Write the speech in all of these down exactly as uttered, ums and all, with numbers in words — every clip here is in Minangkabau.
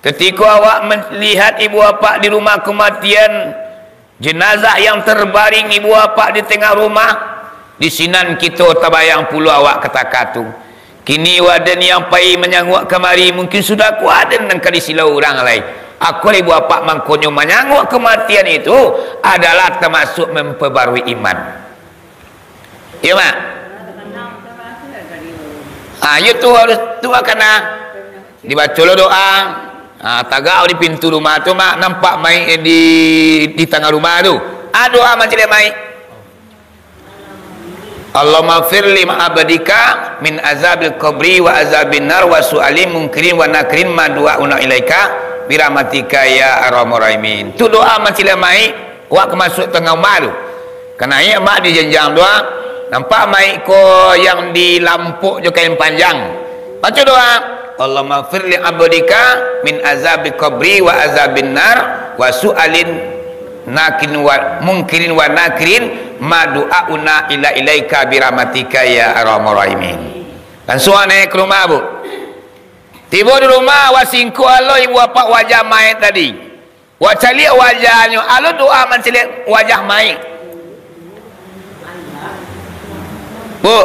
Katiko awak malihat ibu apak di rumah kamatian, jenazah yang tarbaring ibu apak di tangah rumah, di sinan kito tabayang pulo awak ka takah tu. Kini waden yang pai manyanguak kamari, mungkin sudah ko aden nan ka disilau urang lai. Akolah ibu apak mangkonyo manyanguak kamatian itu adalah tamasuak mampabarui iman. Iyo, Mak? Ah, iyo tu harus tu kana dibaco lo doa. Ah, tagak di pintu rumah tu, Mak, nampak mayik di, di tangah rumah tu. Ah, doa mancaliak mayik. Allahumma firli abdika min azabil qabri wa azabin nar wa su'ali mungkirin wa nakirin ma du'auna ilaika birahmatika ya arhamar rahimin. Tu doa mancaliak mayik. Awak ka masuak tangah rumah tu. Ka naiak mak di janjang tu, ah. Nampak mayik ko yang dilampok jo kain panjang. Baco doa, "Allahumma firli abdika min azabi qabri wa azabin nar wa su'alin nakin wa mungkirin wa nakirin ma du'auna ila ilaika birahmatika ya arhamar rahimin." Langsuang naiak ka rumah, Bu. Tibo di rumah, wak singkuak lo ibu apak wajah mayik tadi. Wak caliak wajahnyo, alun doa mancaliak wajah mayik. Bu.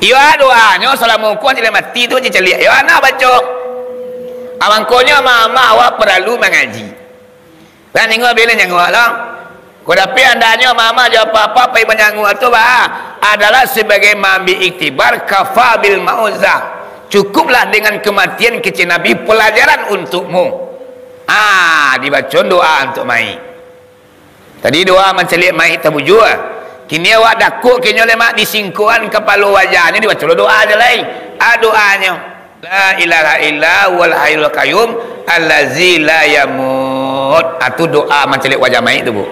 Iyo, doanyo salamo ko mancaliak mati tu, caliak. Iyo, anak baco. Amangkonyo mama awak paralu mangaji. Lah ningok bilin nyanguak lo. Ko dapek andaknyo mama jo papa pai manyanguak tu, bah, adalah sabagai maambiak iktibar, kafa bil mauzah. Cukuplah dengan kematian kecil Nabi pelajaran untukmu. Ah, dibaco doa untuak mayik. Tadi doa mancaliak mayik tabujua. Kini awak dakuk kinyo lemak disingkuan kapalo wajahnyo, dibaco lo doa jo lai. Ah, doanyo. La ilaha illa huwal hayyul qayyum allazi la yamut. Ah, tu doa mancaliak wajah mayik tu, Bu.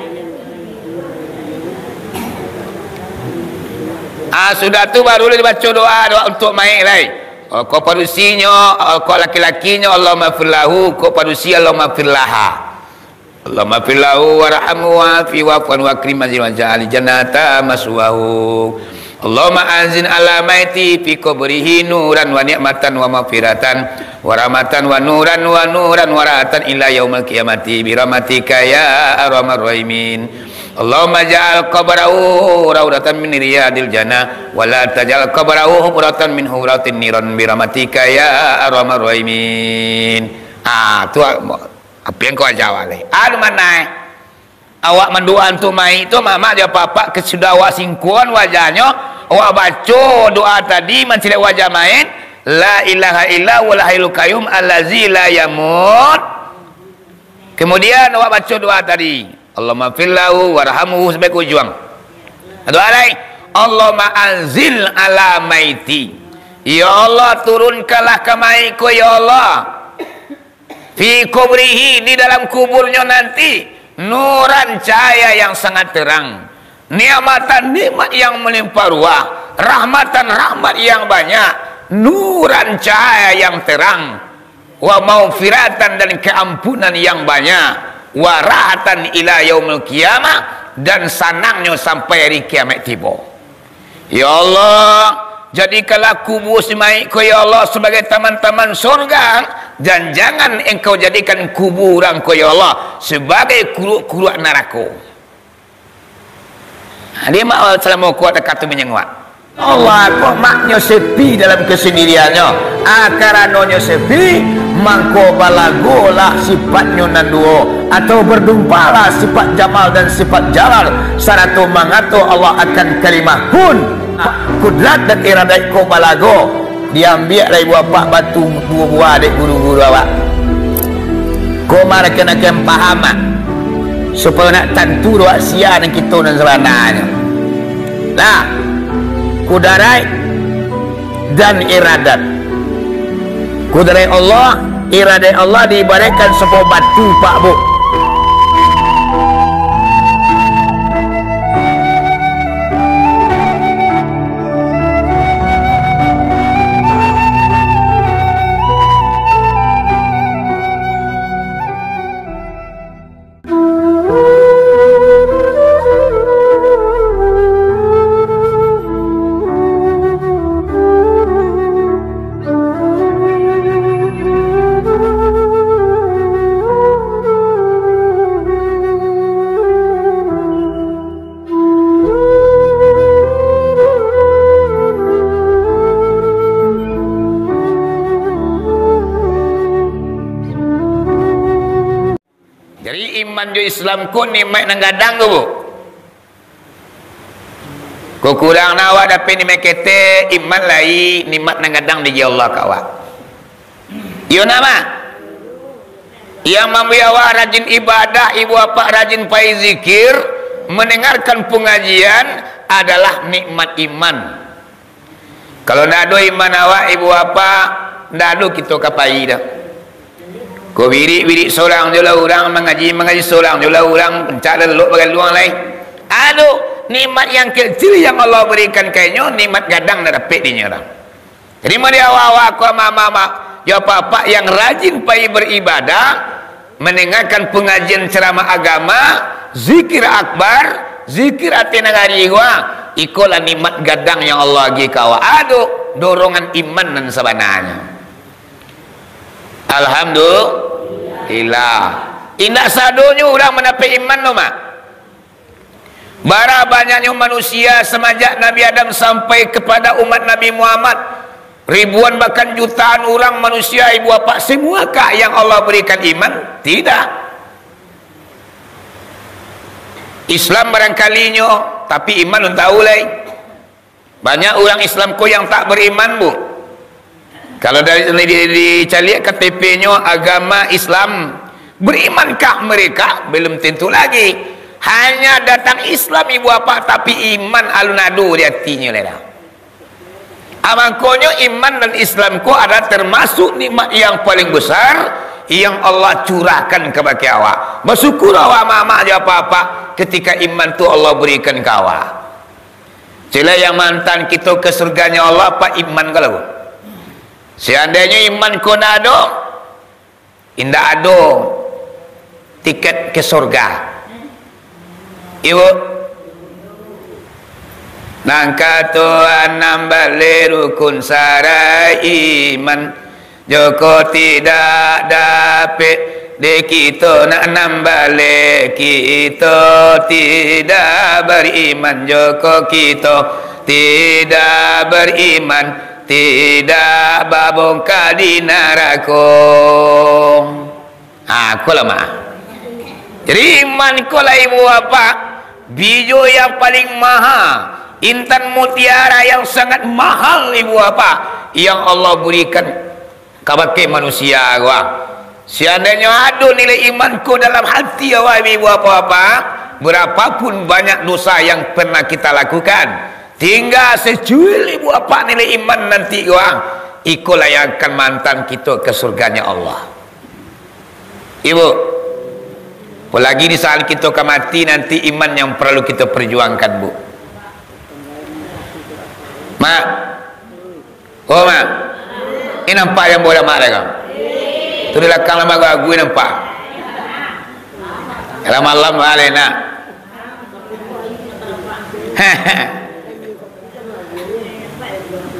Ah, sudah tu baru lah dibaco doa, doa untuak mayik lai. Oh, kok padusinyo, oh, kok laki-lakinyo, Allahumma firlahu, kok padusi, Allahumma firlaha. Allahumma fir lahu warhamhu wa'afihi wa'fu anhu wa akrim manzilahu waj'al jannata maswahu. Allahumma anzil ala maiti fi qabrihi nuran wa ni'matan wa maghfiratan wa rahmatan wa nuran wa nuran wa rahatan ila yaumil qiyamati bi rahmatika ya arhamar rahimin. Allahumma ja'al qabrahu raudatan min riyadil jannah wa la taj'al qabrahu hufratan min hufratin niran bi rahmatika ya arhamar rahimin. Ah, tu Apo yang kau aja awak lai? Anu mano, eh? Awak mandoa untuak mayik tu, mamak jo apak-apak, sudah awak singkuan wajahnyo, awak baco doa tadi, mancaliak wajah mayik, "La ilaha illa huwal hayyul qayyum allazi la yamut." Kemudian awak baco doa tadi, "Allahumma fir lahu warhamhu," sampai ke ujuang. Doa lai, "Allahumma anzil ala maiti." Ya Allah, turunkanlah ka mayik ko, ya Allah. Fi qabrihi, di dalam kuburnyo nanti, nuran, cahaya yang sangat terang, ni'matan, nikmat yang melimpah ruah, rahmatan, rahmat yang banyak, nuran, cahaya yang terang, wa maghfiratan, dan keampunan yang banyak, wa rahatan ila yaumil qiyamah, dan sanangnyo sampai hari kiamat tibo. Ya Allah, jadikanlah kubur si mayik ko, ya Allah, sabagai taman-taman sorga, dan jangan Engkau jadikan kubur urang ko, ya Allah, sabagai kuruak-kuruak narako. Nah, di mak salamo ko takah tu manyanguak. Allah, kok maknyo sepi dalam kesendiriannyo. Ah, karanonyo sepi, mangko balagolah sifatnyo nan duo, atau berdumpalah sifat jamal dan sifat jalal, sarato mangato Allah akan kalimah kun, kudrat dan iradat ko balago. Diambiak lai buah apak batu duo buah dek guru-guru awak. Ko marakan-akan paham, ah, supayo nak tantu doa sia nan kito nan sabananyo. Nah, kudaraik dan iradat. Kudaraik Allah, iradat Allah diibaratkan sabuah batu, Pak, Bu. Iman jo Islam ko nikmat nan gadang ko, Bu. Ko kurang na awak dapek nikmat ketek, iman lai nikmat nan gadang di Allah ka awak. Iyo nama? Yang mambuek awak rajin ibadah, ibu apak rajin pai zikir, mendengarkan pengajian adalah nikmat iman. Kalau ndak ado iman awak, ibu apak, ndak ado kito ka pai doh. Ko birik-birik sorang jo lah urang, mangaji-mangaji sorang jo lah urang, rancak lah lok bagaluang lai. Ado nikmat yang kecil yang Allah berikan ka inyo, nikmat gadang ndak dapek di inyo doh. Jadi, mari awak-awak ko, amak-amak, jo apak-apak yang rajin pai beribadah, mendengarkan pengajian ceramah agama, zikir akbar, zikir ateh nagari ko, ikolah nikmat gadang yang Allah agiah ka awak. Ado dorongan iman nan sabananyo. Alhamdulillah. Indak sadonyo urang mandapek iman tu, Mak. Bara banyaknyo manusia samajak Nabi Adam sampai kepada umat Nabi Muhammad, ribuan bahkan jutaan urang manusia, ibu apak, semuakah yang Allah berikan iman? Tidak. Islam barangkalinyo, tapi iman lun tahu lai. Banyak urang Islam ko yang tak beriman, Bu. Kalau dari, di, di, dicaliak K T P-nyo agama Islam, berimankah mereka? Belum tentu lagi. Hanya datang Islam, ibu apak, tapi iman alun ado di atinyo lai doh. Ah, mangkonyo iman dan Islam ko adalah termasuk nikmat yang paling besar yang Allah curahkan kabake awak. Basyukur awak, amak-amak jo apak-apak, ketika iman tu Allah berikan ka awak. Cila yang mantan kito ka surganyo Allah, apak iman ko lah, Bu? Seandainyo iman ko ndak ado, indak ado tiket ka surga. Ibu, nan kato anam baleh rukun syarat iman, joko tidak dapek dek kito nak nan baleh, kito tidak beriman. Joko kito tidak beriman, tidak babongka di narako. Ha, ko lah, Mak. Jadi, iman ko lah, ibu apak, bijo yang paling maha, intan mutiara yang sangat mahal, ibu apak, yang Allah berikan kabake manusia ko. Seandainyo ado nilai iman ko dalam hati awak, ibu apak-apak, berapapun banyak dosa yang pernah kita lakukan, tinggal secuil, ibu apak, nilai iman nanti ko, ikolah yang akan mantan kito ka surganyo Allah. Ibu, apalagi di saat kito ka mati nanti, iman yang perlu kito perjuangkan, Bu. Mak, Oh, Mak. Ini nampak yang bola Mak dah kau? Tu di belakang lama gua nampak. Lama-lama alena.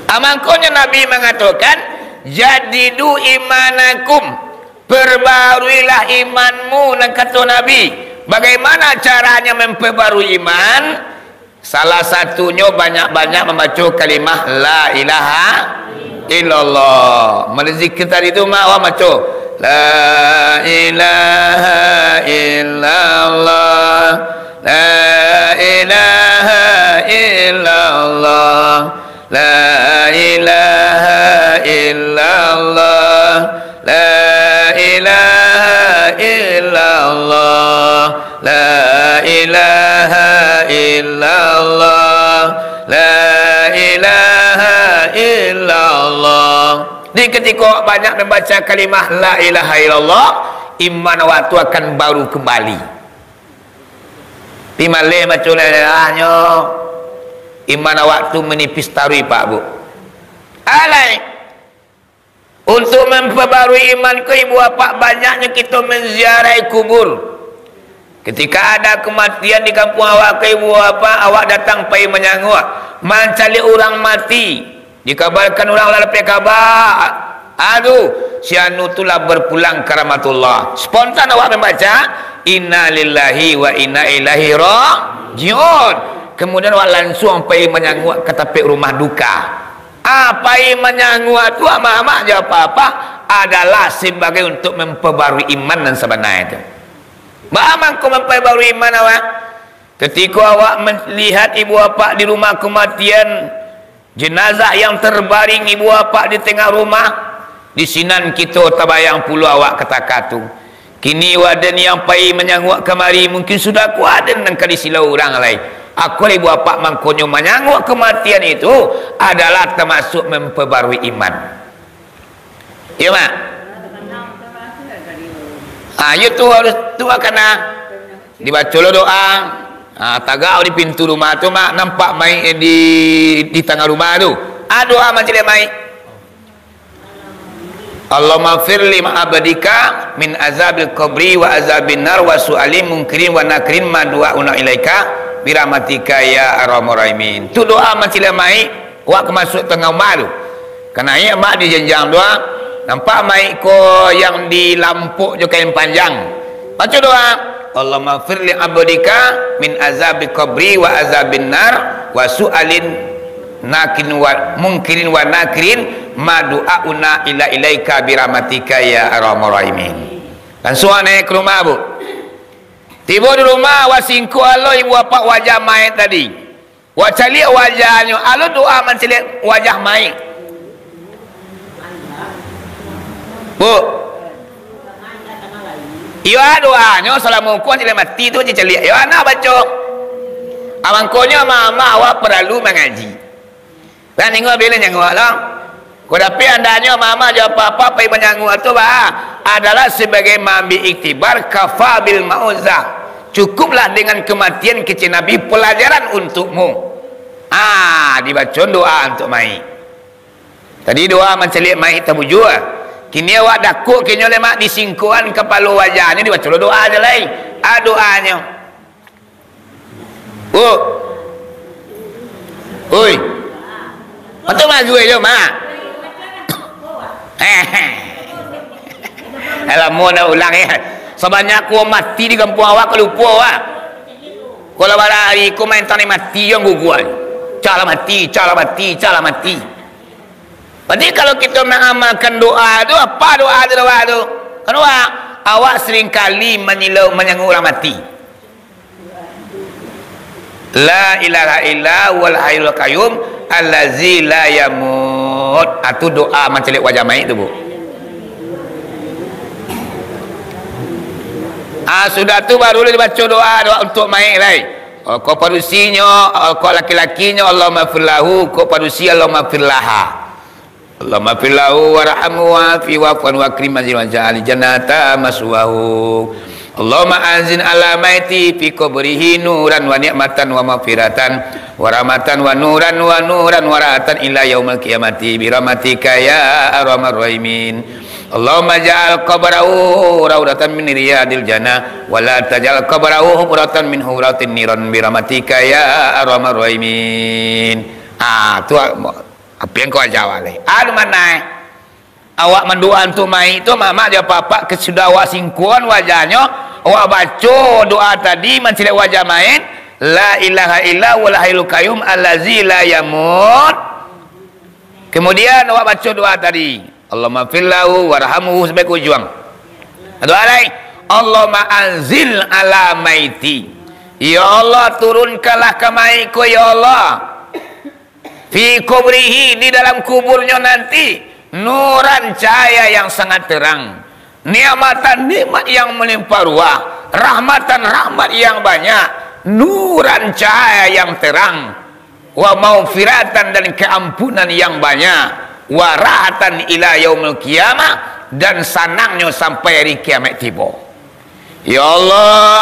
Amangkonyo Nabi mangatokan, "Jadidu imanakum." Perbaruilah imanmu, nan kato Nabi. Bagaimana caranya memperbarui iman? Salah satunyo banyak-banyak mambaco kalimah la ilaha illallah. Mano zikir tadi tu, Mak, awak baco, "La ilaha illallah, la ilaha illallah, la ilaha illallah, la ilaha illallah." La ilaha illallah, la ilaha illallah. Di katiko awak banyak mambaca kalimah la ilaha illallah, iman awak tu akan baru kembali. Tapi maleh maco la ilahanyo, iman awak tu manipis taruih, Pak, Bu. Alai, Untuk mampabarui iman ko, ibu apak, banyaknyo kito manziarahi kubur. Ketika ada kematian di kampuang awak ko, ibu apak, awak datang pai manyanguak, mancaliak urang mati. Dikabarkan urang lah dapek kaba, "Aduh, si anu tu lah berpulang ka rahmatullah." Spontan awak mambaca, "Innalillahi wa inna ilaihi raji'un." Kemudian awak lansuang pai manyanguak ka tapek rumah duka. Apo iman nan kuaik tu, amak-amak jo apak-apak, adalah sabagai untuak mampabarui iman nan sabananyo tu. Baa mangko mamparbarui iman awak? Katiko awak malihat ibu apak di rumah kamatian, jenazah yang terbaring ibu apak di tangah rumah, di sinan kito tabayang pulo awak ka takatu. Kini waden yang pai manyanguak kamari, mungkin sudah ko aden nan ka disilau urang lai. Akolah ibu apak mangkonyo manyanguak kamatian itu adalah tamasuak mamparbarui iman. Iyo, Mak? Ah, iyo tu harus, tu mah kana dibaco lo doa. Ah, tagak di pintu rumah tu, Mak, nampak mayik di, di tangah rumah tu. Ah, doa mancaliak mayik. Allahumma firli ma abdika min azabil qabri wa azabin nar wa su'alim mungkirin wa nakirin ma du'auna ilaika birahmatika ya arhamar rahimin. Tu doa mancaliak mayik. Awak ka masuak tangah rumah tu. Ka naiak mak di janjang tu, ah. Nampak mayik ko yang dilampok jo kain panjang. Baco doa, "Allahumma firli abdika min azabi qabri wa azabin nar wa su'alin nakin wa mungkirin wa nakirin ma du'auna ila ilaika birahmatika ya arhamar rahimin." Langsuang naiak ka rumah, Bu. Tibo di rumah, wah singkuah lo ibu apak wajah mayik tadi. Wah caliak wajahnyo, alo doa mancaliak wajah mayik. Bu. Iyo, ah, doanyo salamo ko mancaliak mati tu, caliak. Iyo, anak baco. Ah, mangkonyo mama awak paralu mangaji. Lah ningok bilin nyanguak lo. Ko dapek andaknyo mama jo papa pai manyanguak tu, bah, adalah sabagai maambiak iktibar, kafa bil mauzah. Cukuplah dengan kematian kecil Nabi pelajaran untukmu. Ah, dibaco doa untuk mayik. Tadi doa mancaliak mayik tabujua. Kini awak dakok kenyo lemak disingkoan kapalo wajahnyo, dibaco lo doa je lai. Ah, doanyo. Bu. Oi. Mantap maju aja, Mak. Alah, mau nak ulang ya. Sabanyak ko mati di kampuang awak, ko lupo awak. Kalau bara hari ko main tani mati yang guguan. Cala mati, cala mati, cala mati. Berarti kalau kita mengamalkan doa tu, apa doa tu, doa tu? Kan doa, awak seringkali manyilau, manyangu urang mati. La ilaha illa huwal hayyul qayyum allazi la yamut. Ah, tu doa mancaliak wajah mayik tu, Bu. Ah, sudah tu baru dibaco doa, doa untuk mayik lai. Oh, ko padusinyo, oh, ko laki-lakinyo, Allahumma firlahu, ko padusi, Allahumma firlaha. Allahumma fir lahu warhamhu wa'afihi wa'fu anhu wa akrim manzilahu waj'al jannata maswahu. Allahumma anzil ala maiti fi qabrihi nuran wa ni'matan wa maghfiratan wa rahmatan wa nuran wa nuran wa rahatan ila yaumil qiyamati bi rahmatika ya arhamar rahimin. Allahumma ja'al qabrahu raudatan min riyadil jannah wa la taj'al qabrahu hufratan min hufratin niran bi rahmatika ya arhamar rahimin. Ah, tu Apa yang kau aja awak lai? Anu mano, eh? Awak mandoa untuak mayik tu, mamak jo apak-apak, sudah awak singkuan wajahnyo, awak baco doa tadi mancaliak wajah mayik, "La ilaha illa huwal hayyul qayyum allazi la yamut." Kemudian awak baco doa tadi, "Allahumma fir lahu warhamhu," sampai ka ujuang. Doa lai, "Allahumma anzil ala maiti." Ya Allah, turunkanlah ka mayik ko, ya Allah. Fi kubrihi, di dalam kuburnyo nanti, nuran, cahaya yang sangat terang, ni'matan, nikmat yang melimpah ruah, rahmatan, rahmat yang banyak, nuran, cahaya yang terang, wa maufiratan, dan keampunan yang banyak, wa rahatan ila yaumil qiyamah, dan sanangnyo sampai hari kiamat tibo. Ya Allah,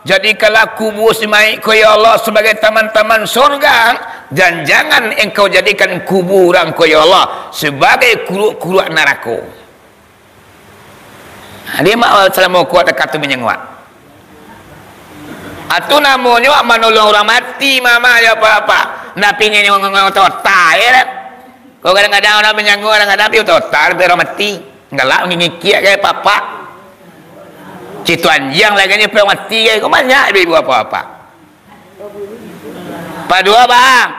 jadikanlah kubur si mayik ko, ya Allah, sabagai taman-taman surga, dan jangan Engkau jadikan kubur urang ko, ya Allah, sabagai kuruak-kuruak narako. Ha, di mak salamo kuat dekat tu manyanguak. Atu namonyo manolong urang mati, mama, ya apa-apa. Ndak pingin ngomong total, ya. Kok kadang-kadang urang manyanguak, kadang-kadang pi total, pi urang mati. Galak mangikiak ka papak. Situ anjiang lagi ni pi urang mati ka. Kok banyak ibu-ibu apa-apa. Padua, bang.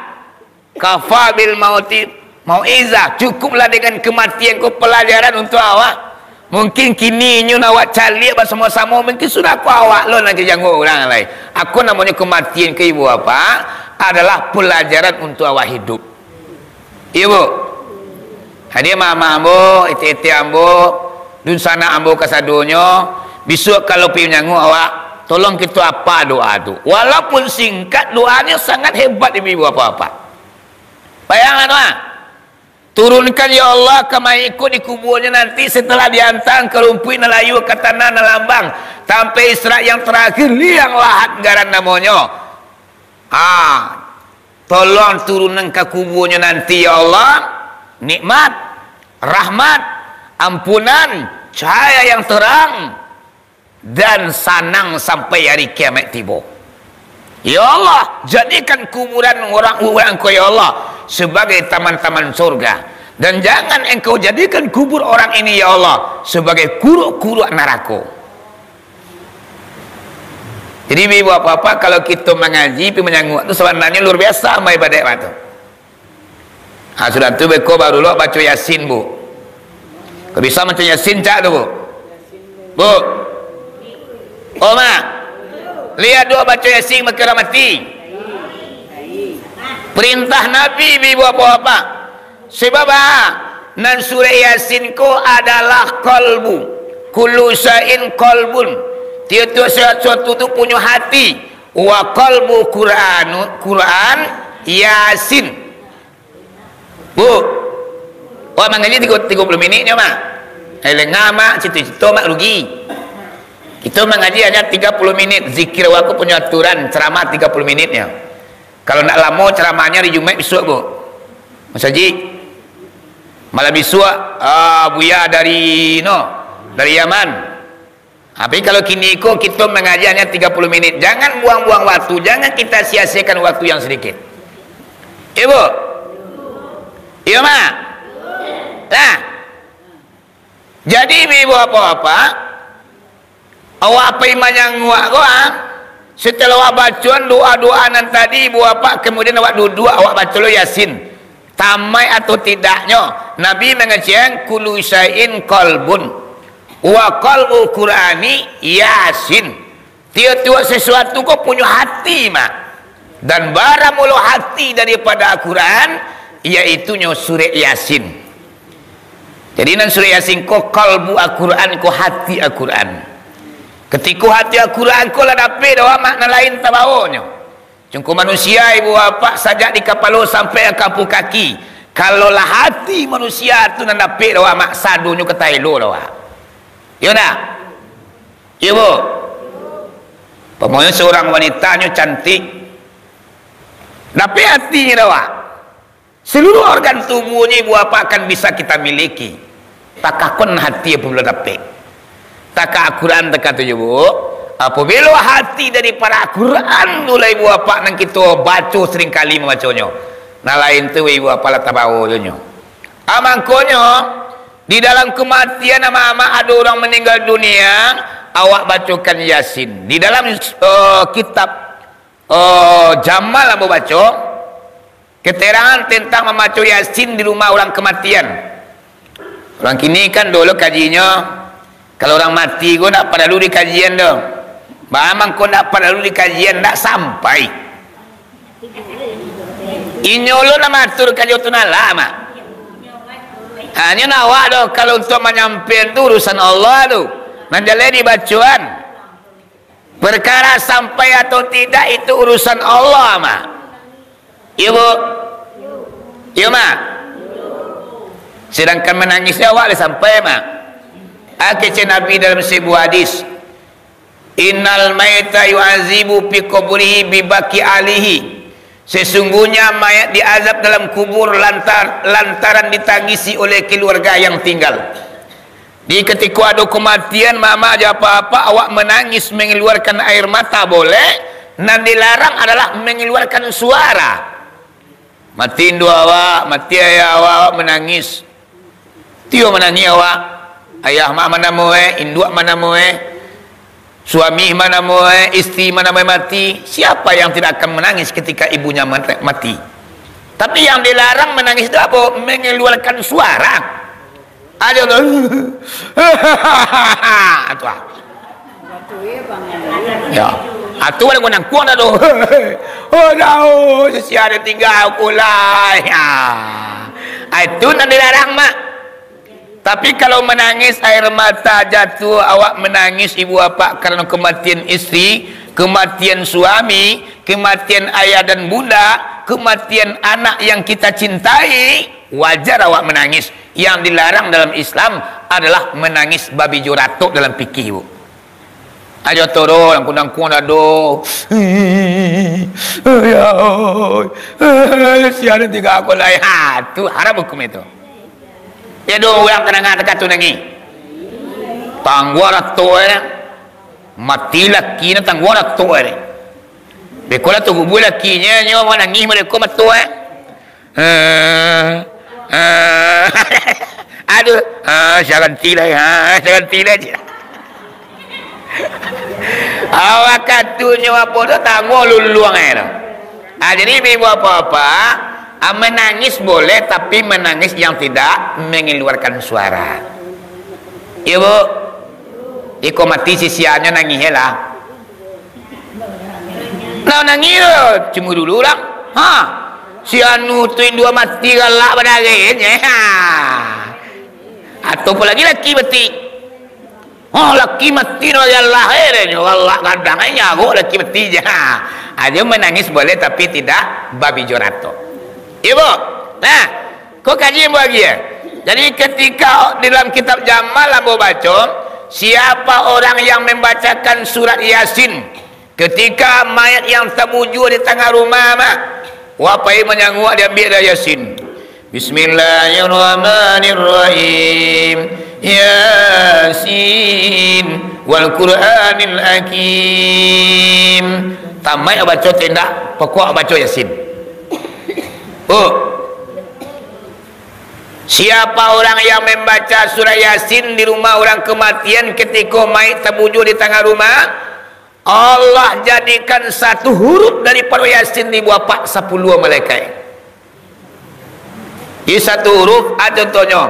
Kafa bil mauti mauizah. Cukuplah dengan kematian ko pelajaran untuk awak. Mungkin kini inyo nan awak caliak basamo-samo, mungkin sudah ko awak lo nan ka janguak urang lai. Ako namonyo kamatian ko, ibu bapak, adalah palajaran untuak awak hiduik. Iyo, Bu? Jadi, mama ambo, etek-etek ambo, dunsanak ambo kasadonyo, bisuak kalau pai manyanguak awak, tolong kito apa doa tu. Walaupun singkat, doanyo sangat hebat, ibu-ibu, bapak-bapak. Bayangkan, Mak. Turunkan, ya Allah, ka mayik ko di kubuanyo nanti, setelah diantaan ka rumpuik nan layua, ka tanah nan lambang, sampai Isra yang terakhir, liang lahat ngaran namonyo. Ah, tolong turunkan ka kubuanyo nanti, ya Allah, nikmat, rahmat, ampunan, cahaya yang terang, dan sanang sampai hari kiamat tibo. Ya Allah, jadikan kuburan orang-orang ko, ya Allah, sebagai taman-taman surga. Dan jangan Engkau jadikan kubur orang ini, ya Allah, sebagai kuruk-kuruk narako. Jadi, ibu bapak-bapak, kalau kito mangaji, pai manyanguak tu sabananyo luar biasa amal ibadat tu. Ha, sudah tu beko baru lo baco Yasin, Bu. Kok bisa baco Yasin, cak tu, Bu? Bu. Oh, Mak. Liek duo baco Yasin beko urang mati. Perintah Nabi, ibu bapak-bapak. Sebab, ah, nan surek Yasin ko adalah kalbu. Kullu syai'in qalbun. Tiok-tiok sesuatu tu punyo hati. Wa qalbu Qur'anu, Qur'an, Yasin. Bu, wak mangaji tigo, tigo puluah minit nyo, Mak. Eh, lengah, Mak, cito-cito, Mak, rugi. Kito mangaji hanya tigo puluah minit, zikir wak ko punyo aturan, ceramah tigo puluah minit nyo. Kalau ndak lamo ceramahnyo hari Jumaik bisuak, Bu. Masajik. Malam bisuak, ah, Buya dari, no, dari Yaman. Tapi kalau kini ko kito mangaji hanya tigo puluah minit. Jangan buang-buang waktu, jangan kita sia-siakan waktu yang sedikit. Iyo, Bu? Iyo, Mak? Nah. Jadi, ibu bapak-bapak, awak pai manyanguak ko, ah, setelah awak bacoan doa-doa nan tadi, ibu bapak, kemudian awak duduak, awak baco lo Yasin. Tamaik atau tidaknyo, Nabi mangecek, "Kullu syai'in qalbun, wa qalbu Qur'ani Yasin." Tiok-tiok sesuatu ko punyo hati, Mak. Dan bara mulo hati daripada Al-Quran, yaitunyo surek Yasin. Jadi, nan surek Yasin ko kalbu Al-Quran, ko hati Al-Quran. Ketiko hati Al-Quran ko lah dapek dek awak, Mak, nan lain tabawonyo. Cungko manusia, ibu bapak, sajak di kapalo sampai ka kampuang kaki. Kalau lah hati manusia tu nan dapek dek awak, Mak, sadonyo ka taelo dek awak. Iyo ndak? Iyo, Bu? Umpamonyo seorang wanita nyo cantik, dapek hatinyo dek awak. Seluruh organ tubuhnyo, ibu bapak, akan bisa kita miliki. Takah kon hati apabilo dapek. Takah Al-Quran takah tu juo, Bu. Apabilo hati daripada Al-Quran tu lah, ibu bapak, nan kito baco sering kali mambaconyo. Nan lain tu, ibu bapak, lah tabawo juo nyo. Ah, mangkonyo, di dalam kamatian amak-amak ado urang maninggal dunia, awak bacokan Yasin. Di dalam, eh, kitab, eh, Jamal ambo baco, keterangan tentang mambaco Yasin di rumah urang kamatian. Urang kini kan dulu kajinyo, kalau urang mati ko ndak paralu dikajian doh. Baa mangko ndak paralu dikajian, ndak sampai. Inyo lo nan maatur kajo tu nan lah, Mak. Hanyo awak doh, kalau untuak manyampaian tu urusan Allah tu. Nan jaleh dibacoan. Perkara sampai atau tidak itu urusan Allah, Mak. Iyo, Bu? Iyo, Mak? Sedangkan manangis awak lah sampai, Mak. Ah, kecek Nabi dalam sebuah hadis, "Innal maita yu'azibu fi qabrihi bi baki alihi." Sesungguhnya mayat diazab dalam kubur lantar-, lantaran ditangisi oleh keluarga yang tinggal. Di katiko ado kamatian, mamak jo apak-apak, awak manangis, mangaluarkan air mata boleh, nan dilarang adalah mangaluarkan suara. Mati induak awak, mati ayah awak, awak manangis. Tiok manangih awak, ayah mak manamo e, induak manamo e, suami manamo e, isteri manamo e mati. Siapa yang tidak akan menangis ketika ibunya mate-, mati? Tapi yang dilarang manangis tu apo? Mangaluarkan suara. Ajo tu. Tu ah. Ya. Ah, tu baru nangkuang dah tu. Oh, jauh. Sia ado tingga aku lah. Ya. Ah, itu nan dilarang, Mak. Tapi kalau menangis air mata jatuh, awak menangis ibu bapak karena kematian istri, kematian suami, kematian ayah dan bunda, kematian anak yang kita cintai, wajar awak menangis. Yang dilarang dalam Islam adalah menangis babi joratok dalam fikih, Bu. Ajo toro, nangkuang-nangkuang dado. Ya, sia ado tingga aku lah. Ha, tu haram hukum itu. Ya, do urang tanangah takatu nangih. Tangguang ratok, eh. Mati laki nan tangguang ratok, eh. Beko lah tu kubua lakinyo, nyo manangih, mereko mato, eh. Eh, eh. Aduh, ah, saganti lah, ah, saganti lah. Awak katunyo apo tu, tangguang luluang aja tu. Ah, jadi, ibu-ibu, apa-apa, ah, menangis boleh, tapi menangis yang tidak mengeluarkan suara. Iyo, Bu. Iko mati sisianyo nangih lah. Lah nangih tu, cuma dulu lah. Ha. Si anu tu indua mati galak badareh, ha. Atau apolagi laki mati. Oh, laki mati no galak, eh, nyo galak gadang, eh, nyarok laki mati je. Ha. Ajo menangis boleh, tapi tidak babi joratok. Iyo, Bu. Nah, ko kaji ambo agiah. Jadi, ketika di dalam kitab Jamal ambo baco, siapa orang yang membacakan surat Yasin ketika mayat yang tabujua di tangah rumah, mah, wak pai manyanguak, diambiak dari Yasin. Bismillahirrahmanirrahim. Yasin wal Qur'anil Hakim. Tamaik baco tendak, pokok baco Yasin. Oh. Siapa orang yang membaca surah Yasin di rumah orang kematian, ketiko mayik tabujua di tangah rumah, Allah jadikan satu huruf daripado Yasin dibuah apak sapuluah malaikat. Di satu huruf, a, contohnyo,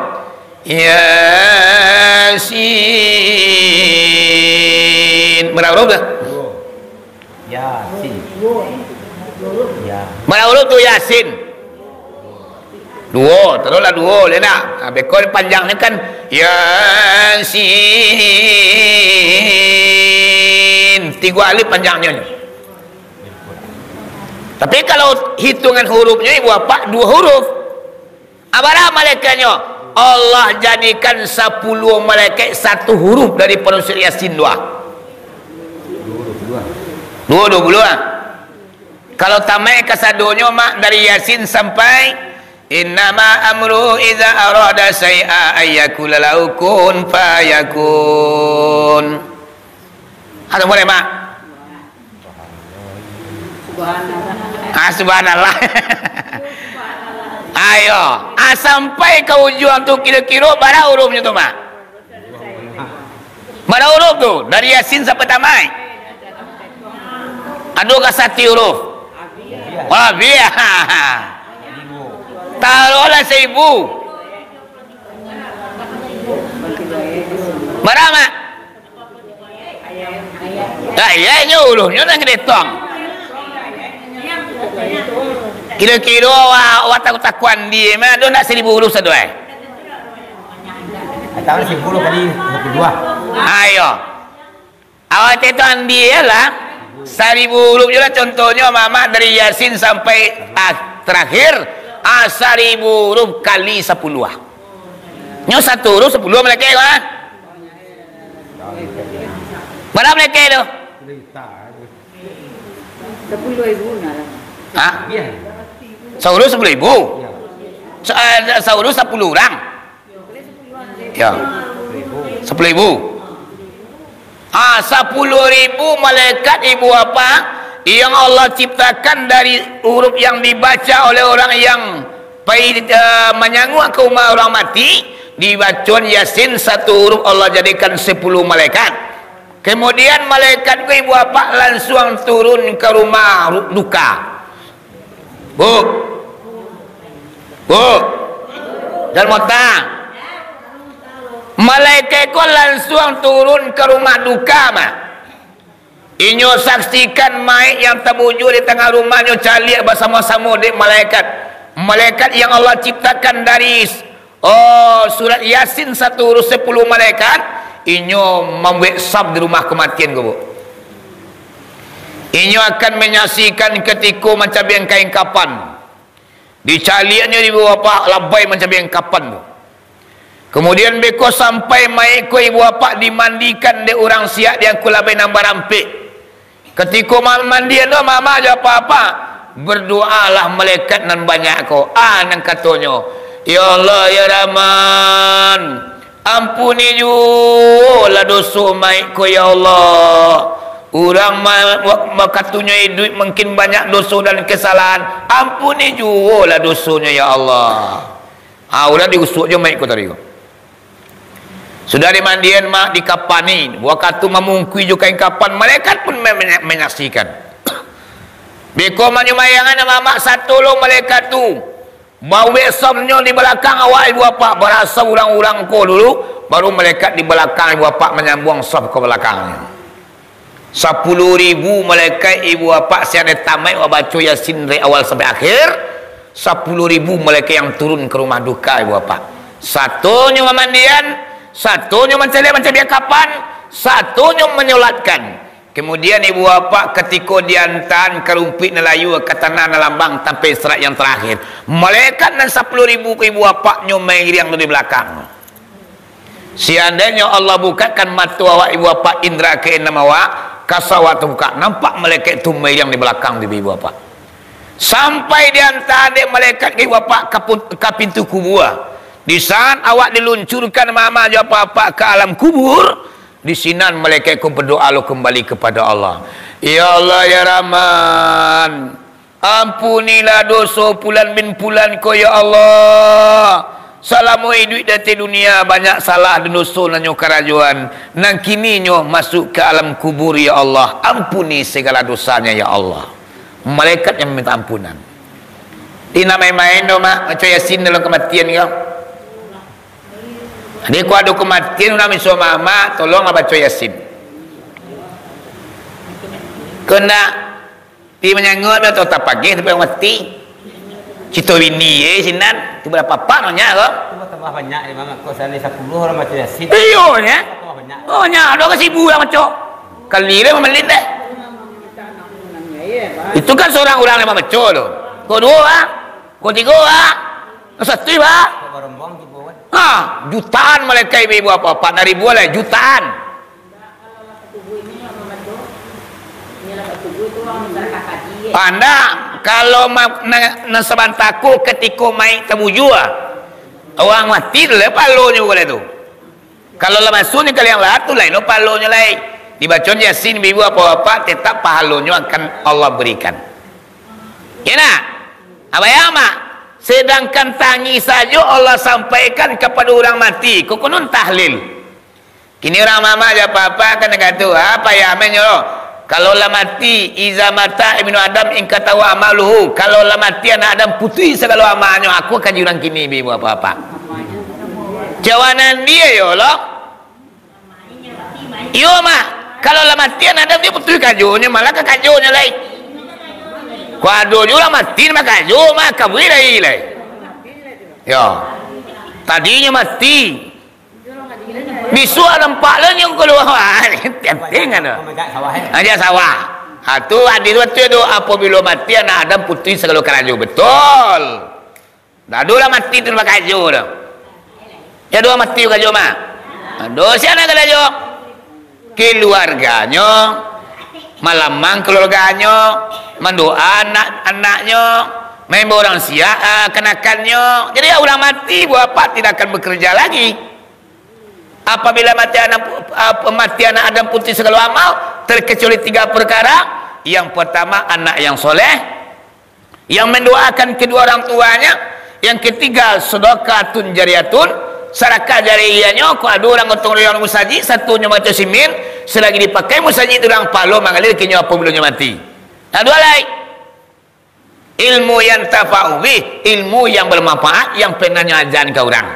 Yasin. Bara huruf tu? Yasin. Ya. Bara huruf tu Yasin? Duo, taruihlah duo, lai nak. Ha, beko panjangnyo kan Yasin. Tigo alif panjangnyo. Tapi kalau hitungan hurufnyo, ibu apak, duo huruf. A, bara malaikatnyo? Allah jadikan sapuluah malaikat satu huruf daripado surah Yasin tu. Duo, duo puluah. Kalau tamaik kasadonyo, Mak, dari Yasin sampai, "Innama amruhu idza arada syai'an an yaqula lahu kun fayakun." Atau mulai, Mak? Ah, subhanallah. Ayo, ah, sampai ka ujuang tu kiro-kiro bara hurufnyo tu, Mak? Bara huruf tu, dari Yasin sampai tamaik? Ado ka sati huruf? Wah, biar. Taruihlah saribu. Bara, Mak? Dak, iyo, inyo hurufnyo nan ka diituang. Kiro-kiro awak, awak takuik-takuik andi, mah, ado ndak saribu huruf sado, eh? Atau saribu huruf kali dua puluh dua. Ayo. Awak tu andi lah. Saribu huruf je lah, contohnyo, Mak, dari Yasin sampai, ah, terakhir, ah, saribu huruf kali sapuluah. Nyo satu huruf sapuluah malaikat, ah. Bara malaikat tu? Sapuluah ribu nah. Hah? Sahuruf sapuluah ribu? Sa-, eh, sahuruf sapuluah urang? Ya. Sapuluah ribu. Ah, sapuluah ribu malaikat, ibu apak, yang Allah ciptakan dari huruf yang dibaca oleh orang yang pai, eh, manyanguak ka rumah orang mati, dibacoan Yasin satu huruf, Allah jadikan sapuluah malaikat. Kemudian malaikat ko, ibu apak, lansuang turun ka rumah ru-, duka. Bu. Bu. Jalmo ta. Malaikat ko lansuang turun ka rumah duka, mah. Inyo saksikan maik yang tabujua di tangah rumah, nyo caliak basamo-samo dek malaikat. Malaikat yang Allah ciptakan dari, oh, surat Yasin satu huruf sepuluh malaikat, inyo mambuek saf di rumah kamatian ko, Bu. Inyo akan manyaksikan katiko mancabiang kain kapan. Dicaliaknyo ibu bapak labai mancabiang kapan tu. Kemudian beko sampai maik ko ibu bapak dimandikan dek urang siak di angku labai nan barampek. Katiko ma-, mandian tu, mamak jo apak-apak, berdoalah malaikat nan banyak ko. Ah, nan katonyo, "Ya Allah, ya Rahman, ampuni juolah doso maik ko, ya Allah. Urang ma-, wa-, wakatunyo iduik mungkin banyak doso dan kesalahan. Ampuni juolah dosonyo, ya Allah." Ah, urang diusuak jo maik ko tadi ko. Sudah dimandian, mak, dikapani, wakatu mamungkui jo kain kapan, malaikat pun me-, me-, manyaksikan. Beko manyumbayangan mamak, sato lo malaikat tu. Bauek safnyo di balakang awak ibu bapak, baraso urang-urang ko dulu, baru malaikat di balakang ibu bapak manyambuang saf ka balakangnyo. Sapuluh ribu malaikat ibu bapak, sian dari tamaik wak baco Yasin dari awal sampai akhir, sapuluh ribu malaikat yang turun ka rumah duka ibu bapak. Satonyo mamandian, satonyo mancaliak-mancaliak kapan, satonyo manyolatkan. Kemudian ibu bapak katiko diantaan ka rumpuik nan layua, ka tanah nan lambang, sampai sarat yang tarakhir. Malaikat nan sapuluh ribu ko ibu bapak nyo mairiang tu di balakang. Seandainyo Allah bukakan mato awak ibu bapak, indra keenam awak, kasa awak tabuka, nampak malaikat tu mairiang di balakang tu ibu bapak. Sampai diantaan dek malaikat ka ibu bapak ka pun-, ka pintu kubua. Di saat awak diluncurkan mamak jo apak-apak ka alam kubur, di sinan malaikat ko berdoa lo kembali kepada Allah. "Ya Allah, ya Rahman, ampunilah doso pulan bin pulan ko, ya Allah. Salamo iduik di ateh dunia, banyak salah dan doso nan nyo karajoan. Nan kini nyo masuk ka alam kubur, ya Allah. Ampuni segala dosanya, ya Allah." Malaikat yang meminta ampunan. Indak main-main doh, mak, baco Yasin dalam kamatian ko. Jadi, kok ado kamatian, urang misuo mamak, tolonglah baco Yasin. Kena Pi manyangot atau tapagih sampai mati. Cito bini ye sinan, tu bara papak nyo ko. Tu batambah banyak di mama ko, sahari sapuluh urang baco Yasin. Iyo, nya. Batambah banyak. Oh, nya, ado ka sibu lah maco. Kali le mamalin deh. Itu kan seorang urang lima maco tu. Ko duo, ah. Ko tigo, ah. Ko satu, ah. Ko barombong tigo, kan. Ha, jutaan malaikat ibu-ibu apa, apa, ndak ribu lah, jutaan. Indak, kalau ma-, na-, nan sabanta ko katiko mayik tabujua, urang mati tu lai pahalonyo buliah tu. Kalau lah masuak nyo ka liang lahat tu, lain lo pahalonyo lai. Dibaco Yasin, ibu-ibu bapak-bapak, tetap pahalonyo akan Allah berikan. Ya nak? Abah ya mak, sedangkan tangih sajo Allah sampaikan kapado urang mati, ko konon tahlil. Kini urang mamak jo apak-apak kan kato, apa ya amenyo? Kalau lah mati, iza mata ibnu Adam inqata'a amaluhu. Kalau lah mati anak Adam, putuih sagalo amalnyo. Aku kaji urang kini, ibu-ibu bapak-bapak. Jawanan dia yo lo. Iyo mah, kalau lah mati anak Adam, dia putuih karajonyo, malah ka karajonyo lai. Ko ado juo lah mati, mah karajo mah, kabui lai lai. Yo. Tadinyo mati. Bisuak nampak lah nyo kalua. Tenteng ado. Ajak sawah. Ha, tu hadis tu, tu, apabilo mati anak Adam putuih sagalo karajo. Betul. Ndak ado lah mati tu bakajo tu. Ya, ado mati bakajo mah. Ado sia nan karajo. Keluarganyo, malamang keluarganyo, mandoa anak-anaknyo, maimbau urang siak, ah, kanakannyo. Jadi, urang mati, buah apak tidak akan bekerja lagi. Apabila mati anak, ah, mati anak Adam putuih sagalo amal, terkecuali tiga perkara. Yang pertama, anak yang soleh. Yang mendoakan kedua orang tuanya. Yang ketiga, sedekatun jariyatun, sadakah jariyahnyo, kok ado urang gotong royong musajik, satunyo mato simin, selagi dipakai musajik tu urang palo mangalir ka inyo apabilo inyo mati. Nah, dua lai. Ilmu yang tafa'u bih, ilmu yang bermanfaat, yang pernah nyo ajan ka urang.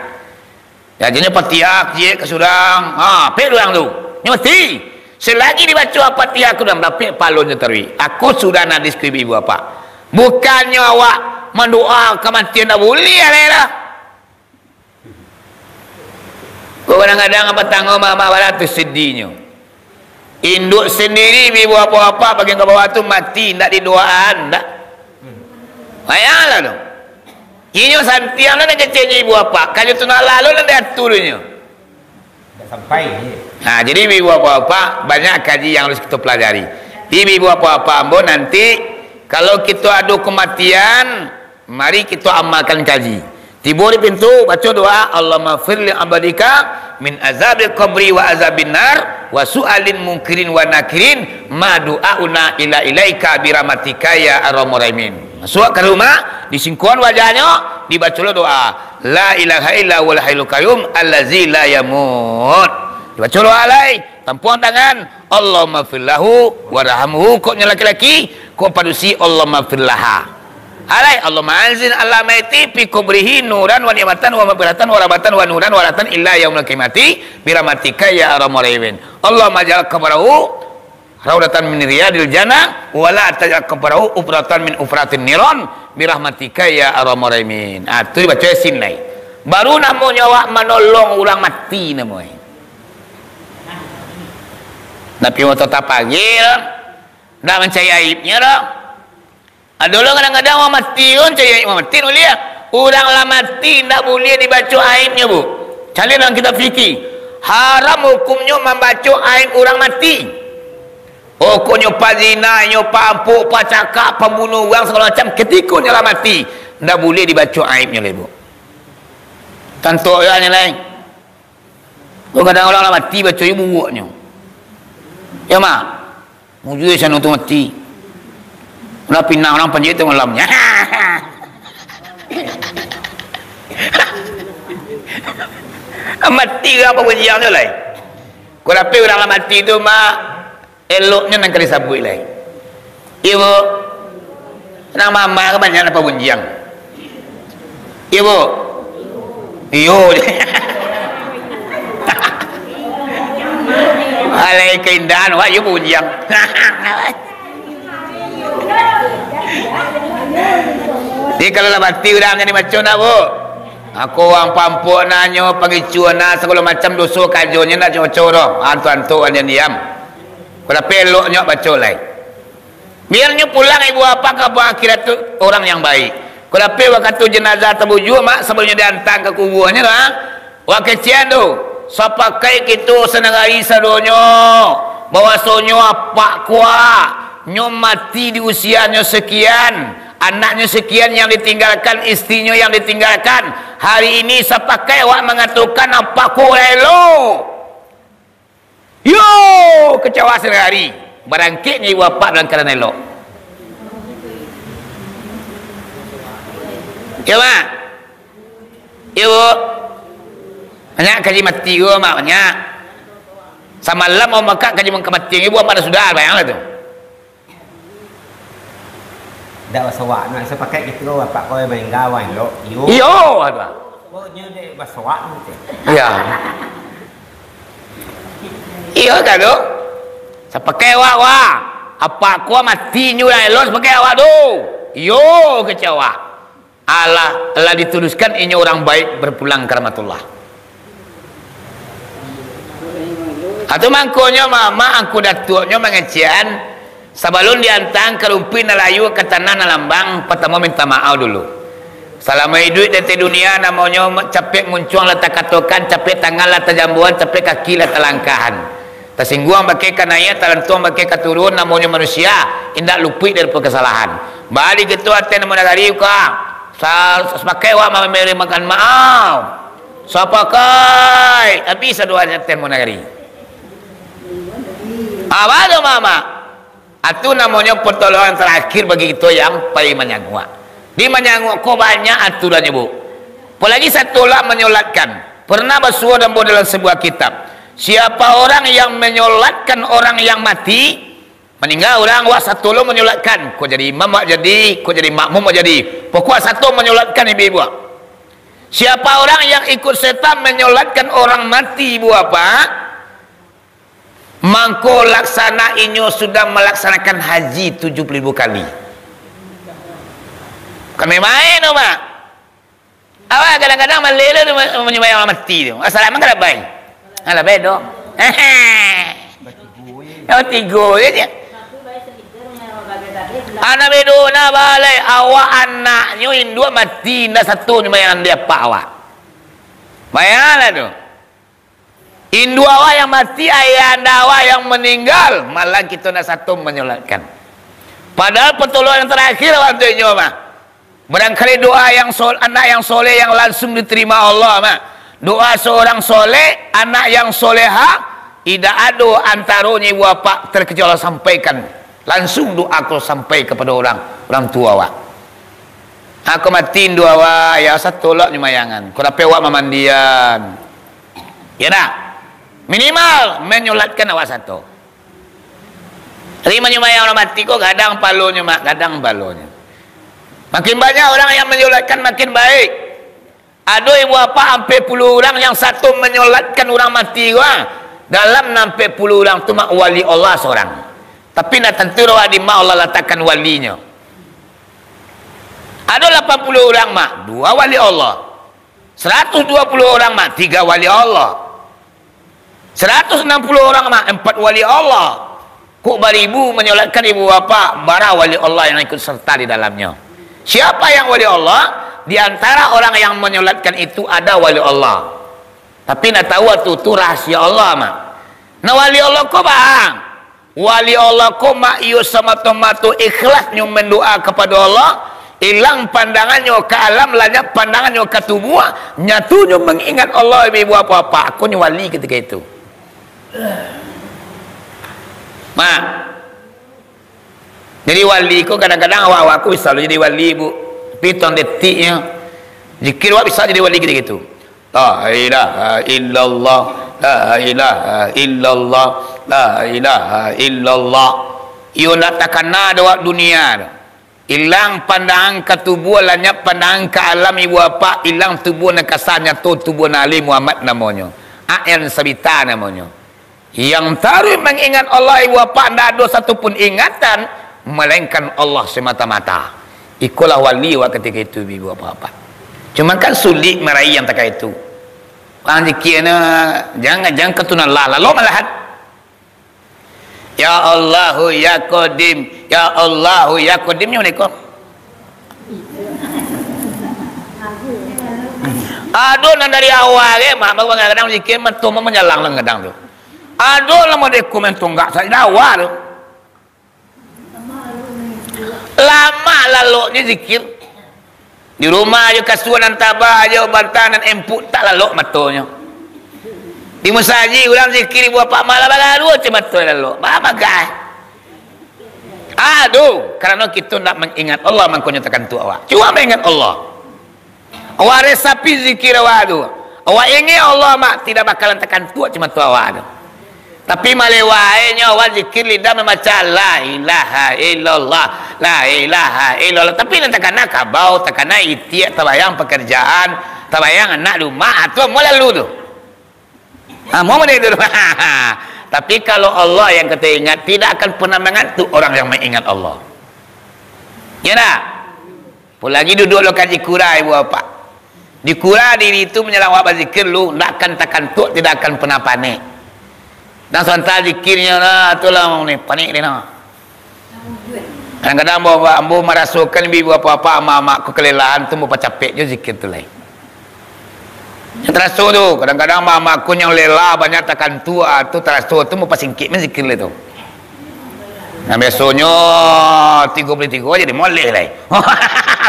Jajanyo Fatihah ciek ka surang. Ha, pek urang tu. Nyo mati. Selagi dibaco Fatihah ka urang, dapek pahalonyo taruih. Ako sudah nan di ibu-ibu apak. Bukannyo awak mandoa kamatian, ndak buliah lai lah. Kadang-kadang apak tangah mamak baratus sedihnyo. Induak sandiri, ibu apak-apak bagian ka bawah tu mati, ndak didoaan, ndak. Bayangkanlah tu. Inyo santiang lah nan keceknyo ibu apak, kayu tu nak lalu nan diaturnyo. Ndak sampai, ye. Nah, jadi ibu apak-apak, banyak kaji yang harus kita pelajari. Ibu apak-apak ambo nanti, kalau kita ada kematian, mari kita amalkan kaji. Tibo di pintu, baco doa, "Allahumma firli abdika min azabil qabri wa azabin nar, wa su'alin mungkirin wa nakirin, ma du'auna ila ilaika birahmatika ya arhamar rahimin." Masuk ka rumah, disingkuan wajahnyo, dibaco lo doa, "La ilaha illa huwal hayyul qayyum, allazi la yamut." Dibaco doa lai, tampuang tangan, "Allahumma firlahu warhamhu." Kok nyo laki-laki, kok padusi, "Allahumma firlaha." Alai, "Allahumma anzil ala maiti fi kubrihi nuran wa ni'matan wa maghfiratan wa rahmatan wa nuran wa rahmatan illa yaumil qiyamati birahmatika ya arhamar rahimin. Allahumma ja'al qabrahu raudatan min riyadil jannah, wa la taj'al qabrahu ufratan min ufratin niran, birahmatika ya arhamar rahimin." Ah, tu dibaco Yasin lai. Baru namonyo awak manolong urang mati namonyo. Tapi waktu tapagil, ndak mancari aibnyo doh. Ado lo kadang-kadang urang mati pun cari aib urang mati, ndak buliah. Urang lah mati, ndak buliah dibaco aibnyo, Bu. Caliak dalam kitab fikih. Haram hukumnyo mambaco aib urang mati. Pokoknyo pazina, inyo paampok, pacakak, pambunuh urang, sagalo macam, katiko inyo lah mati, ndak buliah dibaco aibnyo lai, Bu. Tantu yo anyo lai. Kadang urang lah mati, baco jo buruaknyo. Yo, Mak? Mujua sano tu mati. Lah pinang urang panjek tu malamnyo. Mati urang pagunjiang tu lai. Kok dapek urang lah mati tu, Mak, eloknyo nan ka disabuik lai. Iyo, Bu. Nan mamak ka banyak nan pagunjiang. Iyo, Bu. Iyo. Alai kaindahan, wah, iyo pagunjiang. Jadi, kalau lah mati urang, jan dibaco ndak, Bu? Ako urang paampok nanyo, pangicua nah, sagalo macam doso karajonyo ndak cocok doh. Antuk-antuk, jan diam. Kok dapek eloknyo baco lai. Biar nyo pulang ibu apak ka akhirat tu urang yang baik. Kok dapek wakatu jenazah tabujua, Mak, sabalum nyo diantaan ka kubuanyo, ha? Wak kecek tu, sapakaik kito sanagari sadonyo, bahwasonyo apak ko, nyo mati di usianyo sekian, anaknyo sekian yang ditinggalkan, istrinyo yang ditinggalkan. Hari ini sapakaik awak mangatokan apak ko lah elok. Yo, kecewa sahari. Barangkeknyo ibu apak dalam keadaan elok. Yo, Mak? Yo, Bu? Banyak kaji mati ko, Mak, banyak. Samalam awak makak kaji kamatian ibu apak dah sudah, bayanglah tu. Dak basoak, nak sapakaik gitu, apak ko maningga, wah, elok. Iyo. Iyo, aduh. Kok nyo dek basoak gitu? Iya. Iyo, kan tu? Sapakaik awak, wah. Apak ko mati nyo lah elok sapakaik awak tu. Iyo, kecewa. Alah, lah dituliskan inyo urang baik berpulang ka rahmatullah. Atu mangkonyo, mamak angku datuaknyo mangecekan, sabalun diantaan ka rumpuik nan layu, ka tanah nan lambang, patamo minta maaf dulu. Salamo iduik di ateh dunia, namonyo capek muncuang lah takatokan, capek tangan lah tajambuan, capek kaki lah talangkahan. Tasingguang bakeh ka naiak, talantuang bakeh ka turun, namonyo manusia, indak lupuik dari kesalahan. Baa di gitu ateh namo nagari ka, sa-, sapakaik awak mambari makan maaf. Sapakaik, abih sadoanyo ateh namo nagari. Apa tu, Mamak? Atu namonyo pertolongan terakhir bagi kito yang pai manyanguak. Di manyanguak ko banyak aturannyo, Bu. Apalagi satu lah manyolatkan. Pernah basuo ambo dalam sebuah kitab. Siapa orang yang menyolatkan orang yang mati, maningga urang, wak sato lo manyolatkan. Kok jadi imam wak jadi, kok jadi makmum wak jadi. Pokok sato manyolatkan ibu-ibu. Siapa orang yang ikut setan menyolatkan orang mati, Ibu Bapak, mangko laksana inyo sudah melaksanakan haji tujuh puluh ribu kali. Bukan main-main tu, Mak. Awak kadang-kadang maleh tu ma-, manyumbayang orang mati tu. Asal emang kada baik. Alah, baik doh. Yang tigo je dia. Anak bedo na balai, awak anaknyo induak mati, indak sato nyumbayang di apak awak. Bayanglah tu. Induak awak yang mati, ayah anda awak yang maninggal, malah kito ndak sato manyolatkan. Padahal pertolongan terakhir awak untuak inyo mah. Barangkali doa yang sol-, anak yang soleh yang langsung diterima Allah mah. Doa seorang soleh, anak yang soleha, indak ado antaronyo ibu apak terkecuali sampaikan. Langsung doa ko sampai kepada orang, orang tua awak. Ako mati induak awak, yo sato lo nyumbayangan. Ko dapek awak mamandian. Yo ndak? Minimal manyolatkan awak sato. Jadi manyumbayang urang mati ko gadang palonyo, Mak, gadang palonyo. Makin banyak orang yang manyolatkan, makin baik. Ado ibu apak ampek puluah urang yang sato manyolatkan urang mati ko, ah. Dalam nan ampek puluah urang tu, Mak, wali Allah sorang. Tapi, ndak tantu doh di ma Allah latakkan walinyo. Ado lapan puluah urang, Mak, duo wali Allah. Saratus duo puluah urang, Mak, tigo wali Allah. Saratus anam puluah urang, Mak, ampat wali Allah. Kok baribu manyolatkan ibu bapak, bara wali Allah yang ikut serta di dalamnyo. Siapa yang wali Allah? Di antara orang yang manyolatkan itu ada wali Allah. Tapi ndak tahu tu, tu rahasia Allah, Mak. Nah, wali Allah ko, Bang. Wali Allah ko, Mak, iyo samato-mato ikhlasnyo mandoa kapado Allah, ilang pandangannyo ka alam, lanyap pandangannyo ka tubuah, nyatonyo mangingat Allah, ibu apak-apak, ko nyo wali katiko itu. Mak, jadi wali ko kadang-kadang awak-awak ko bisa lo jadi wali, Bu. Tapi tong detiknyo, zikir awak bisa jadi wali katiko itu. La ilaha illallah, la ilaha illallah, la ilaha illallah. Iyo ndak takana doh awak dunia tu. Ilang pandangan ka tubuah, lanyap pandangan ka alam ibu apak, ilang tubuah nan kasa, nyato tubuah nan alih, Muhammad namonyo. Ayan Sabita namonyo. Yang taruih mangingat Allah, ibu apak, ndak ado satupun ingatan, malainkan Allah semata-mata. Ikolah wali awak katiko itu, ibu apak-apak. Cuma kan sulik maraih yang takah itu. Urang zikir no, jangan, jangan katunan lah, lalu malahan. Ya Allahu ya Qadim, ya Allahu ya Qadim, nyo neko. Ado nan dari awal ge, Mak, kadang-kadang zikir, mato manyalang lah kadang tu. Ado lah model komen tunggak saja awal tu. Lamak laloknyo zikir. Di rumah ajo kasua nan taba ajo, bantal nan empuk, tak lalok matonyo. Di musajik urang zikir, ibu apak malah balalu ajo mato lalok. Bamagai. Aduh, karano kito ndak mangingat Allah, mangkonyo takantuak awak. Cubo maingat Allah. Awak resapi zikir awak tu. Awak ingek Allah, Mak, tidak bakalan takantuak cuma tu awak tu. Tapi malewainyo awak zikir lidah mambaca la ilaha illallah, la ilaha illallah. Tapi nan takana kabau, takana itiak, tabayang pekerjaan, tabayang anak rumah, ah, tu amuah lalu tu. Ah, mau mana itu? Tapi kalau Allah yang kita ingat, tidak akan pernah mengantuk orang yang mengingat Allah. Ya ndak? Apolagi duduak lo ka di kura, ibu apak. Di kura diri tu manyalang awak bazikir lu, ndak akan takantuak, tidak akan pernah panek. Dan santa zikirnyo lah, tu lah ni, panek dia nah. Kadang-kadang ambo, ambo marasokan ibu apak-apak, amak-amak ko kalelahan tu, ambo pacapek jo zikir tu lai. Yang taraso tu, kadang-kadang amak-amak ko yang lelah, banyak takantuak, ah, tu taraso tu, ambo pasingkik main zikir lai tu. Nah, biasonyo tigo puluah tigo jadi moleh lai.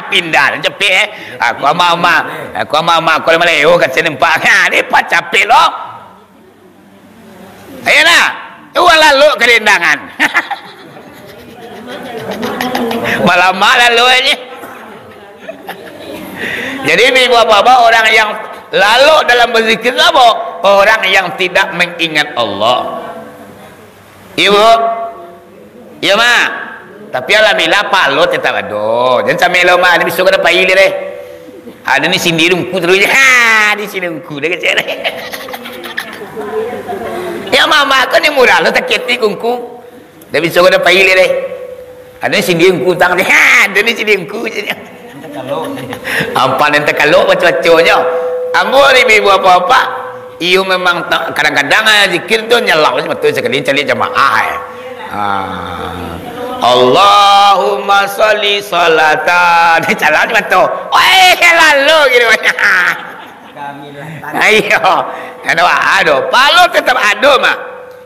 Pindah capek, eh. Aku amak-amak, aku amak-amak, aku lai maleo, kasian nampak. Ha, ni pacapek lo. Ayolah, urang lalok ka dendangan. Malamak lalok aja. Jadi, ibu bapak, orang yang lalok dalam berzikir tu apa? Orang yang tidak mengingat Allah. Iyo, Bu? Iyo, Mak? Tapi alhamdulillah, palo tetap ado. Jan sampai lo, Mak. Ni bisuak ka pai lai deh. Ado ni sindi dungku terus. Ha, di sini dungku dah kecil. Ya, mamak ko ni murah lo sakit ni kungku. Dah bisa ko dah pai le deh. Ado ni sindi dungku tang ni. Ha, ado ni sindi dungku je. Ampan yang takalok baco-baconyo. Ambo ni ibu bapak-bapak. Iyo memang ta-, kadang-kadang, eh, zikir tu nyelau je betul sekali cari jamaah, eh. Ah. Allahumma sholli sholatan. Jalan je betul. Weh, lalu gitu. Ayo. Ado, ado. Palo tetap ado, Mak.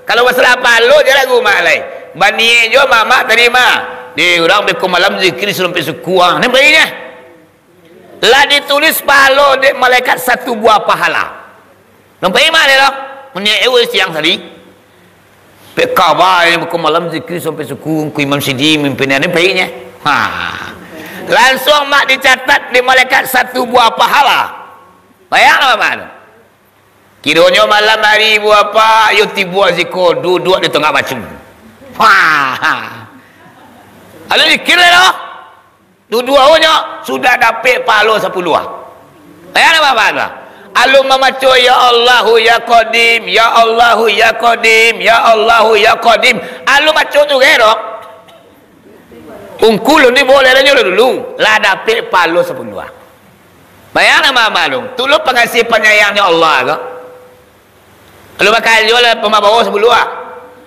Kalau masalah palo je lagu, Mak, lai. Baniek jo mamak tadi, Mak. Di urang beko malam zikir sarumpik suku, ah. Ni baiknya. Lah ditulis palo dek malaikat satu buah pahala. Nampak iman dia lah. Meniak ewe siang tadi. Pek kaba yang buku malam zikir sampai suku, ku Imam Sidi mimpinnya ni baiknya. Ha. Langsung mak dicatat di malaikat satu buah pahala. Bayang lah, Bapak tu. Kironyo malam hari ibu bapak, yo tibo siko duduk di tengah batu. Ha. Lalu zikir lah tu. Duduaunyo sudah dapek pahalo sapuluah. Ayan apa-apa tu? Alun mamaco, "Ya Allahu, ya Qadim, ya Allahu, ya Qadim, ya Allahu, ya Qadim." Alun maco tu, kiro. Ungku lun ni boleh lah nyo dulu. Lah dapek pahalo sapuluah. Bayang nama maklum. Tu lo pangasih panyayangnyo Allah ko. Kalau bakarajo lah pamabawo sabuluah.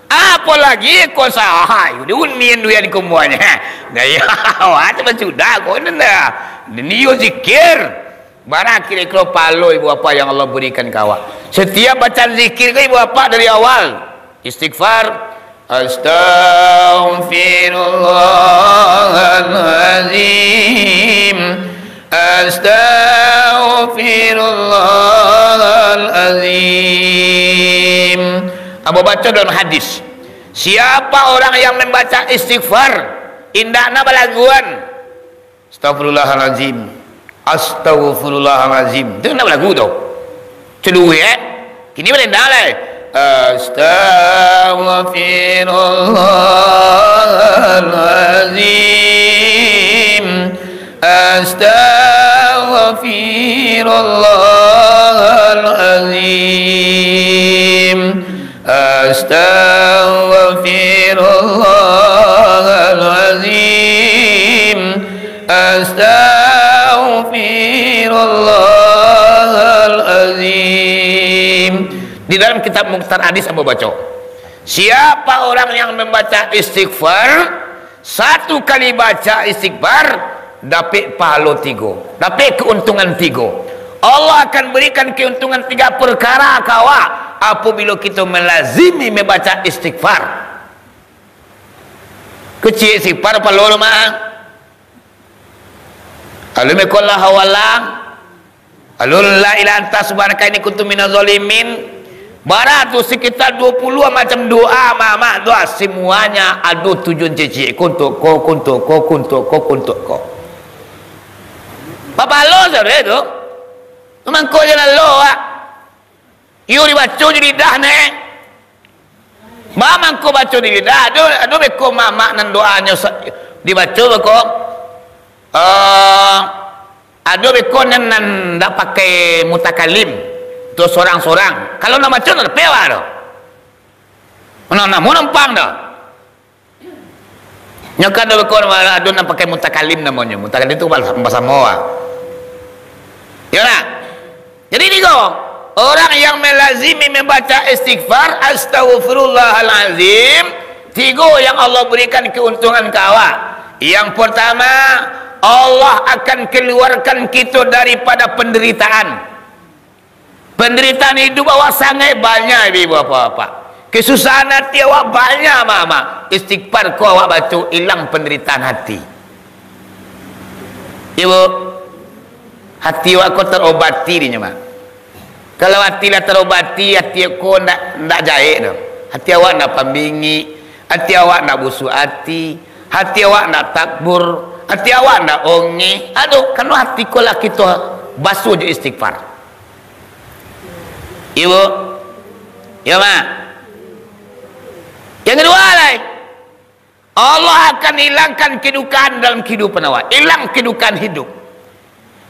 Apo lagi ko sahai, di unian duyan ko muanya. Nah, ya, awak tu sudah ko nenda. Niyo zikir. Bara kiro-kiro palo ibu apa yang Allah berikan ka awak. Setiap bacaan zikir ko ibu apa dari awal. Istighfar. Astaghfirullahalazim. Astaghfirullahalazim. Ambo baco dalam hadis, siapa orang yang membaca istighfar, indakna balaguan, "Astaghfirullahalazim. Astaghfirullahalazim." Tu indak balagu tu. Ceduek, eh? Kini balendang lai. Astaghfirullahalazim. Astaghfirullahalazim. Astaghfirullahalazim. Astaghfirullahalazim. Di dalam kitab Mukhtar Hadis ambo baco, siapa orang yang membaca istighfar, satu kali baca istighfar, dapek pahalo tigo, dapek keuntungan tigo. Allah akan berikan keuntungan tiga perkara ka awak apabila kita melazimi membaca istighfar. Kecil istighfar pahalo mah. Alun meko la haula, alun la ilaha anta subhanaka inni kuntu minaz zalimin. Bara tu sekitar dua puluah macam doa, mamak doa, semuanya ado tujuan cicik, kuntuk ko, kuntuk ko, kuntuk ko, kuntuk ko. Papalo saudara tu. Mangko jalan lo, ah. Iyo dibaco jo lidah ne. Ba mangko baco di lidah, ado, ado beko mamak nan doanyo sa-, dibaco beko, eh, ado beko nan, nan ndak pakai mutakalim, tu sorang-sorang. Kalau nak baco, ndak dapek awak tu. Nah, namo nampang tu. Nyo kan ado beko, ado nan pakai mutakalim namonyo. Mutakalim tu bas-, basamo ah. Yo nak? Jadi tigo, orang yang melazimi membaca istighfar, astaghfirullahalazim, tigo yang Allah berikan keuntungan ka awak. Yang pertama, Allah akan keluarkan kita daripada penderitaan. Penderitaan hidup awak sangaik banyak, ibu bapak-bapak. Kesusahan hati awak banyak, mamak. Istighfar ko awak baco, ilang penderitaan hati. Ibu, hati awak ko terobati dinyo, mak. Kalau hati lah terobati, hati ko ndak, ndak jahek doh. Hati awak ndak pambingik, hati awak ndak busuk hati, hati awak ndak takbur, hati awak ndak ongeh. Aduh, karano hati ko lah kito basuah jo istighfar. Ibu? Ya, Mak? Yang kedua lai, Allah akan hilangkan kedukaan dalam kehidupan awak. Hilang kedukaan hidup.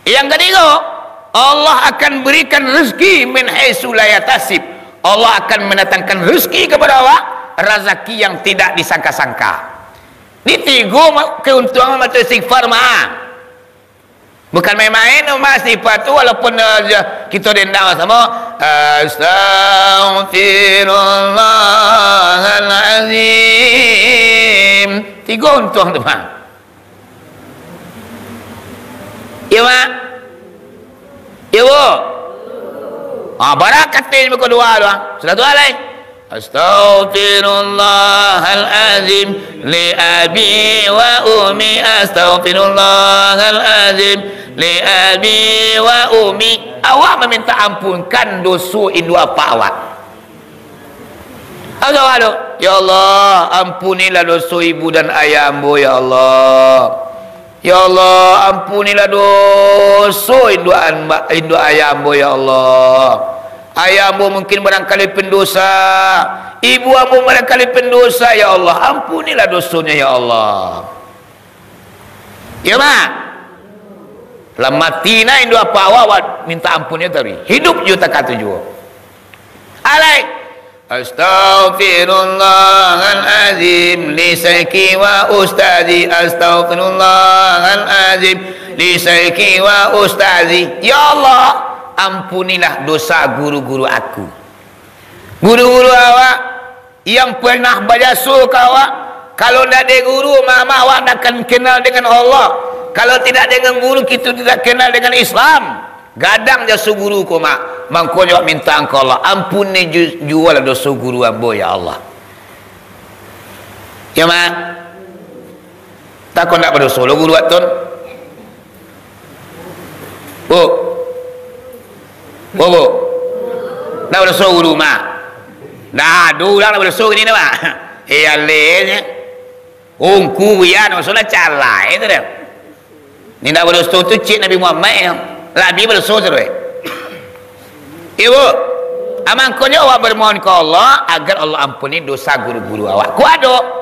Yang katigo, Allah akan berikan rezeki min haitsu la yahtasib. Allah akan mendatangkan rezeki kepada awak, razaki yang tidak disangka-sangka. Di tigo ma-, keuntungan mato istighfar, mah. Bukan main-main, mah, istighfar tu, walaupun, eh, kito dendam samo, "Astaghfirullahalazim." Tigo untuang tu, mah. Iyo, Mak? Iyo, Bu? Ah, barakat ni muka dua tu, ah. Sudah tu alai. Astaghfirullahalazim li abi wa ummi, astaghfirullahalazim li abi wa ummi. Awak meminta ampunkan doso induak apak awak. Agak tu, "Ya Allah, ampunilah doso ibu dan ayah ambo, ya Allah. Ya Allah, ampunilah doso induak amba-, induak ayah ambo, ya Allah. Ayah ambo mungkin barangkali pendosa, ibu ambo barangkali pendosa, ya Allah, ampunilah dosonyo, ya Allah." Iyo, Mak? Lah mati nah induak apak awak, awak minta ampun jo tadi. Hiduik juo takah tu juo. Alai. Astaghfirullahalazim li syaikhi wa ustazi. Astaghfirullahalazim li syaikhi wa ustazi. Ya Allah, ampunilah dosa guru-guru aku. Guru-guru awak yang pernah bajaso ka awak, kalau ndak ado guru, mah, mah, awak ndak akan kenal dengan Allah. Kalau tidak dengan guru, kito tidak kenal dengan Islam. Gadang jaso guru ko, Mak. Mangkonyo awak minta ka Allah, ampuni ju-, juolah doso guru ambo, ya Allah. Ya, Mak? Takon ndak badoso lo guru awak tu? Bu. Bu, Bu. Ndak badoso guru, Mak? Ndak ado urang ndak badoso kini, Mak. Eh, alenyo. Ungku, buya, ndak badoso lah calai tu dah. Ni ndak badoso tu cik Nabi Muhammad, yo. Labiah badoso tu, eh. Iyo, Bu. Ah, mangkonyo awak bermohon ka Allah agar Allah ampuni dosa guru-guru awak. Ko ado.